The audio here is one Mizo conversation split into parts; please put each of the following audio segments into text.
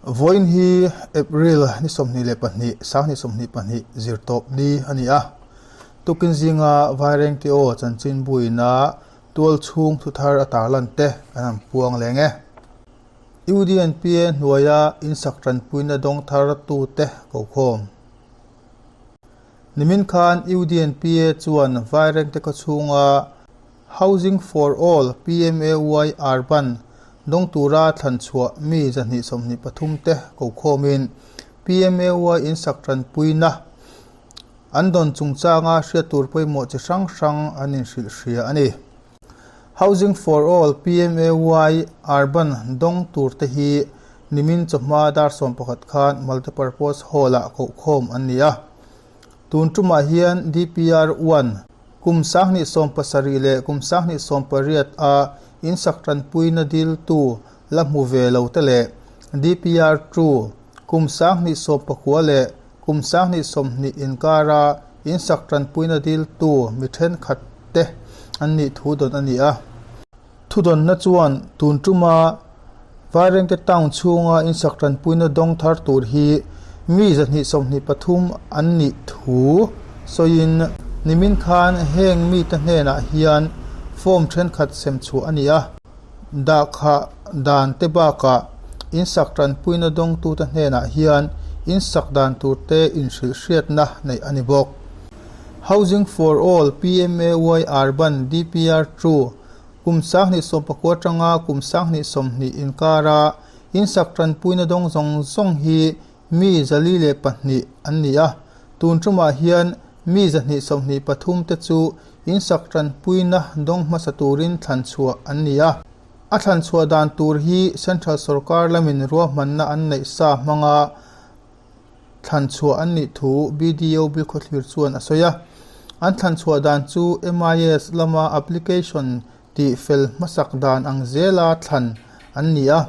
Vawiin hi April ni 22, 2022 zirtawp ni a ni a. Tukin zinga Vairengte aw chanchinbuina tual chhung thuthar a tarlan te kan han puang leng e. UDNPA hnuaia insak tanpuina dawng thar tute kokhawm. Nimin khan UDNPA chuan Vairengte khawchhunga Housing for All, PMAY, Urban, dawng tura thlan chhuah mi 223 te kokhawmin PMAY insak tanpuina an dawn chungchanga hriat tur pawimawh chi hrang hrang an inhrilh hria a ni. Housing for All, PMAY, Urban dawng tur te hi nimin chawhma dar 11 khan Multipurpose Hall-ah kohkhawm an ni a. Tun tumah hian DPR one, kum 2017 leh kum 2018 a insak tanpuina diltu la hmu ve lo te leh DPR two, kum 2019 leh kum 2020 inkara insak tanpuina diltu mi thenkhat te an nih thu dawn a ni a. Thudawnna chuan tun tuma Vairengte town chhunga insak tanpuina dawng thar tur hi mi 223 an nih thu sawiin nimin khan heng mite hnenah hian form thenkhat sem chhuah a ni a, dahkhah dan te bakah insak tanpuina dawngtute hnenah hian insak dan turte inhrilhhriatna neih a ni bawk. Housing for All, PMAY Urban, DPR 2, Kum 2019 atanga kum 2020 inkara insak tanpuina dawng zawng zawng hi mi 402 an ni a, tun tumah hian mi 223 te chu insak tanpuina dawng hmasa turin thlan chhuah an ni a. A thlan chhuah dan tur hi Central Sorkar lamin ruahmanna an neih sa hmanga thlan chhuah an nih thu BDO Bilkhawthlir chuan a sawi a. An thlan chhuah dan chu MIS lama application tih fel hmasak dan ang zela thlan an ni a.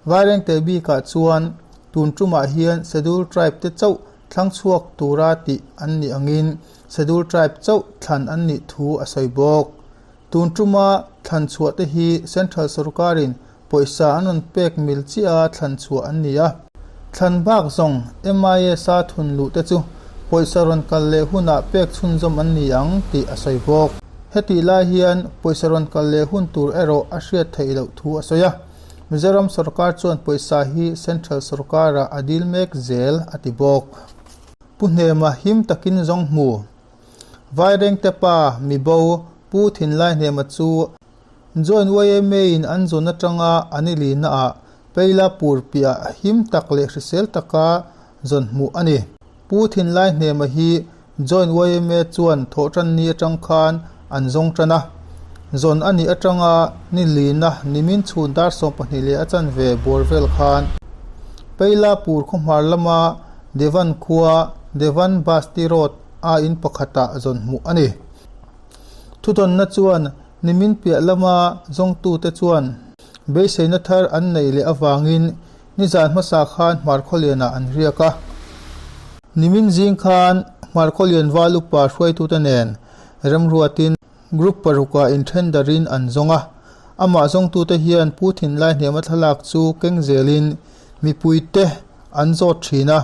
Vairengte bikah chuan tun tumah hian Schedule Tribe te chauh thlang chhuak tura tih an nih angin Schedule Tribe chauh thlan an nih thu a sawi bawk. Tun tuma thlan chhuah te hi Central Sorkarin pawisa an rawn pek mil chiah a thlan chhuah an ni a. Thlan bak zawng MIS-a thun luh te chu pawisa rawn kal leh hunah pek chhunzawm an ni ang tih a sawi bawk. Hetih lai hian pawisa rawn kal leh hun tur erawh a hriat theih loh thu a sawi a. Mizoram sorkar chuan pawisa hi Central sorkarah a dil mek zel a ti bawk. Pu Hnema him takin zawng hmu. Vairengte pa, mibo, Pu Thinlaihnema chu Joint YMA-in an zawn atanga an i lihnaah Peila pur piah him tak leh hrisel taka zawn hmuh a ni. Pu Thinlaihnema hi Joint YMA chuan thawhtanni atang khan an zawng tan a. Zawn a nih atanga ni lihna nimin chhun dar 12 leh a chanve bawr vel khan Peila pur khawhmar lama Devan khua Devan Basti Road a in pakhatah zawn hmuh a ni. Thudawnna chuan nimin piah lama zawngtute chuan beiseina thar an neih leh avangin nizan hmasa khan Hmarkhawlianah an riak a. Nimin zing khan Hmarkhawlian val upa hruaitute nen remruatin Group parukah inthen darin an zawng a, amah zawngtute hian Pu Thinlai hniama thlalak chu keng zelin mipuite an zawt thin a.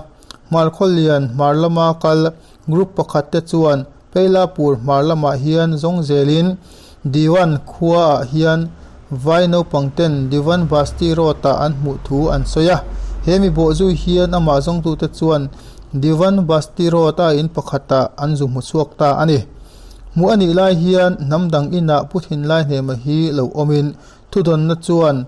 Hmarkhawlian hmar lama kal group pakhat te chuan Peilapur hmar lamah hian zawng zelin Diwan khuaah hian vai naupang ten Diwan Basti Road-ah an hmuh thu an sawi a. He mi bawhzui hian amah zawngtute chuan Diwan Basti Road-a in pakhatah an zu hmu chhuak ta a ni. Hmuh a nih lai hian hnam dang inah Pu Thinlai Hnema hi lo awmin thudawnna chuan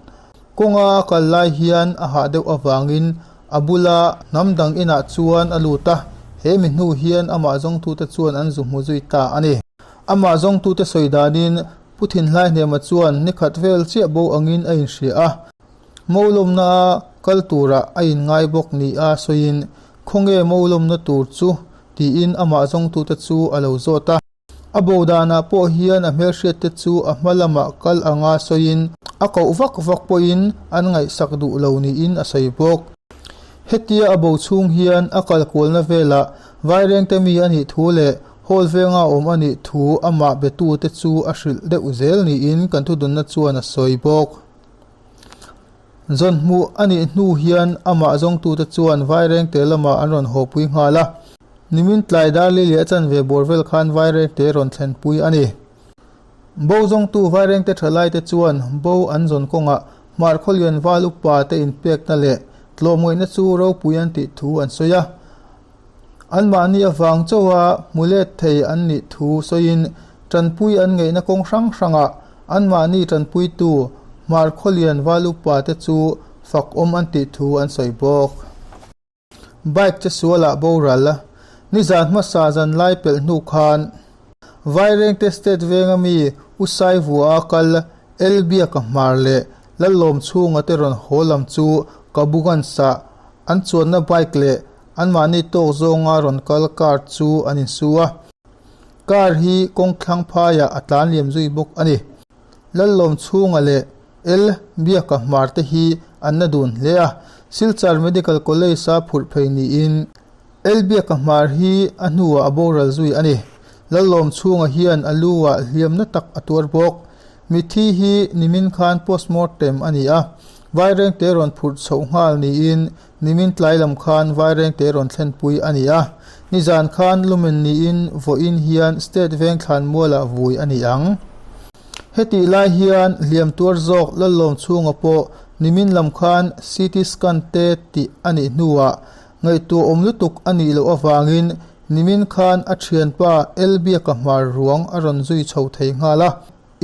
kawnga a kal lai hian a hah deuh avangin a bula hnam dang inah chuan a lut a, he mi hnu hian amah zawngtute chuan an zu hmu zui ta a ni. Amah zawngtute sawi danin Pu Thinlai Hnema chuan nikhat vel chiah bo angin a inhria a, Molawmna a kal turah a inngai bawk ni a sawiin, Khawnge molawmna tur chu? tiin amah zawngtute chu a lo zawt a. A bo danah pawh hian a hmelhriatte chu a hma lamah kal anga sawiin, a koh vak vak pawhin an ngaihsak duh lo niin a sawi bawk. Hetia a bo chhung hian a kal kualna velah Vairengte mi a nih thu leh hall venga awm a nih thu amah betute chu a hrilh deuh zel niin kan thudunna chuan a sawi bawk. Zawn hmuh a nih hnu hian amah zawngtute chuan Vairengte lamah an rawn hawpui nghal a. Nimin tlai dar li leh a chanve bawr vel khan Vairengte rawn thlenpui a ni. Bo zawngtu Vairengte thalaite chuan bo an zawn kawngah Hmar Khawlian Val upa te inpekna leh tlawmngaihna chu ropui an tih thu an sawi a. Anmahni avang chauha hmu let thei an nih thu sawiin tanpui an ngeihna kawng hrang hrangah anmahni tanpuitu Hmar Khawlian Val upa te chu fakawm an tih thu an sawi bawk. Bike che sualah boral a, nizan hmasa zan lai pelh hnu khan Vairengte State venga mi U Saivua a kal Elbiaka hmar leh Lallawm chhunga te rawn haw lam chu Kabugansa an chuanna bike leh anmahni tawk zawnga rawn kal car chu an insu a. Car hi kawngthlang phaiah a tlan liam zui bawk a ni. Lallawm chhunga leh El Biaka hmar te hi an na dun hle a, Silchar Medical College-a phurh phei niin El Biaka hmar hi a hnuah a boral zui a ni. Lallawm chhunga hian a lu-ah hliamna tak a tuar bawk. Mithi hi nimin khan postmortem a ni a, Vairengte rawn phurh chhoh nghal niin nimin tlai lam khan Vairengte rawn thlenpui a ni a, nizan khan lumen niin vawiin hian State Vengthlan mualah vui a ni ang. Hetih lai hian hliam tuar zawk Lallawm chhunga pawh nimin lam khan CT scan te tih a nih hnuah ngaihtuah awm lutuk a nih loh avangin nimin khan a thianpa Elbiaka hmar ruang a rawn zui chho thei nghal a,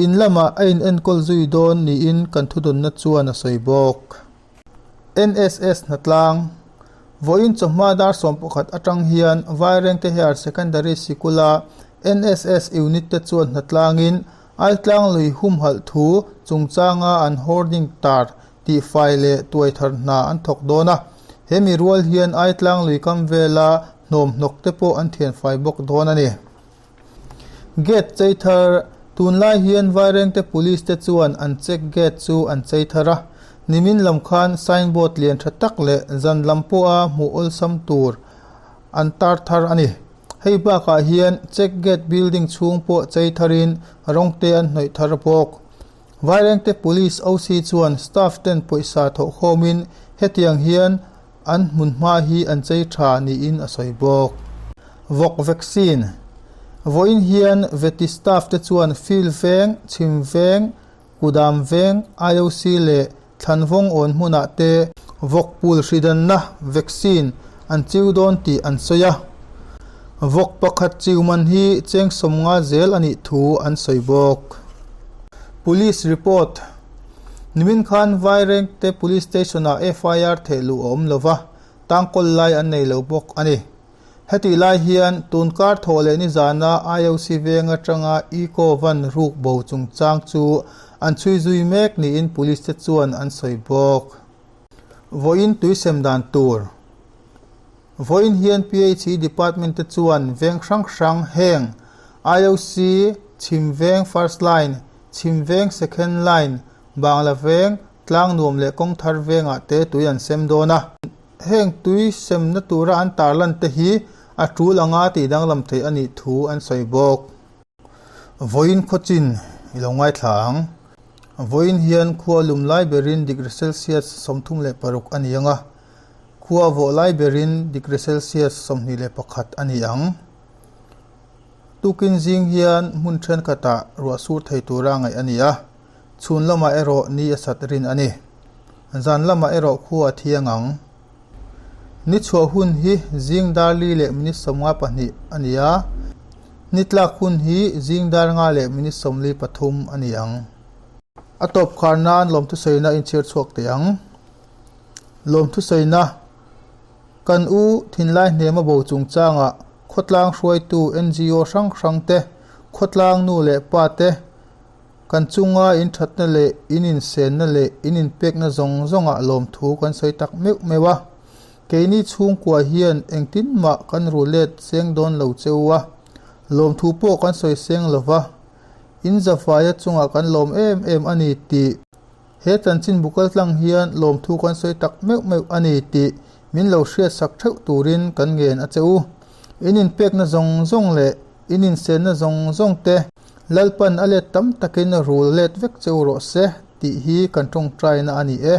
in lamah a inenkawl zui dawn niin kan thudawnna chuan a sawi bawk. NSS hnatlang, Vawiin chawhma dar 11 atang hian Vairengte Higher Secondary Sikula NSS unit te chuan hnatlangin Aitlang lui humhalh thu chungchanga an hoarding tar tihfai leh tuaithar hna an thawk dawn a. He mi rual hian Aitlang lui kam vela hnawmhnawk te pawh an thianfai bawk dawn a ni. Gate chei thar, Tunlai hian Vairengte Police te chuan an check gate chu an chei thar a, nimin lam khan sign board lian tha tak leh zan lam pawha hmuh awlsam tur an tar thar a ni. Hei bakah hian check gate building chhung pawh chei tharin rawng te an hnawih thar bawk. Vairengte Police OC chuan staff ten pawisa thawhkhawmin hetiang hian An hmunhma hi an chei tha niin a sawi bawk. Vawk vaccine Vawiin hian Veti staff te chuan Field Veng, Chhim Veng, Kudam Veng, IOC leh Thlanvawng awn hmunah te vawk pul hridanna vaccine an chiu dawn tih an sawi a. Vawk pakhat chiu man hi cheng 50 zel a nih thu an sawi bawk. Police report. Nimin khan Vairengte Police Station-ah FIR thehluh a awm lova, tangkawl lai an nei lo bawk a ni. Hetih lai hian tun kar thawh leh nizana IOC veng atanga Eco van ruk bo chungchang chu an chhui zui mek niin Police te chuan an sawi bawk. Vawiin tuisem dan tur. Vawiin hian PHE Department te chuan veng hrang hrang heng IOC, Chhim Veng First Line, Chhim Veng Second Line, Bangla Veng, Tlangnuam leh Kawngthar Vengah te tui an sem dawn a. Heng tui semna tura an tarlan te hi a tul anga tih danglam theih a nih thu an sawi bawk. Vawiin khawchin i lo ngaithla ang. Vawiin hian khua lum lai berin degree Celsius 36 a ni ang a. Khua vawh lai berin degree Celsius 21 a ni ang. Tukin zing hian hmun thenkhatah ruah sur thei tura ngaih a ni a, chhun lamah erawh ni a sat rin a ni. Zan lamah erawh khua a thiang ang. Ni chhuah hun hi zing dar li leh minute 52 a ni a, ni tlak hun hi zing dar nga leh minute 43 a ni ang. A tawp khar nan lawmthusawina inchhir chhuak teh ang. Lawmthusawina, Kan u thinlai hnema bo chungchangah khawtlang hruaitu NGO hrang hrang te, khawtlang nu leh pa te, kan chunga in thatna leh in insenna leh in inpekna zawng zawngah lawmthu kan sawi tak meuh meuh a. Keini chhungkua hian engtin mah kan ru let seng dawn lo che u a, lawmthu pawh kan sawi seng lo va, in zafaia chungah kan lawm em em a ni tih He chanchinbu kaltlang hian lawmthu kan sawi tak meuh meuh a ni tih min lo hriatsak theuh turin kan ngen a che u. In inpekna zawng zawng leh in insenna zawng zawng te Lalpan a let tam takin rul let vek che u rawh se tih hi kan tawngtaina a ni e.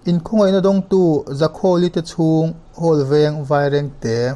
Inkhawngaihna dawngtu Zakhawli te chhung Hall veng Vairengte.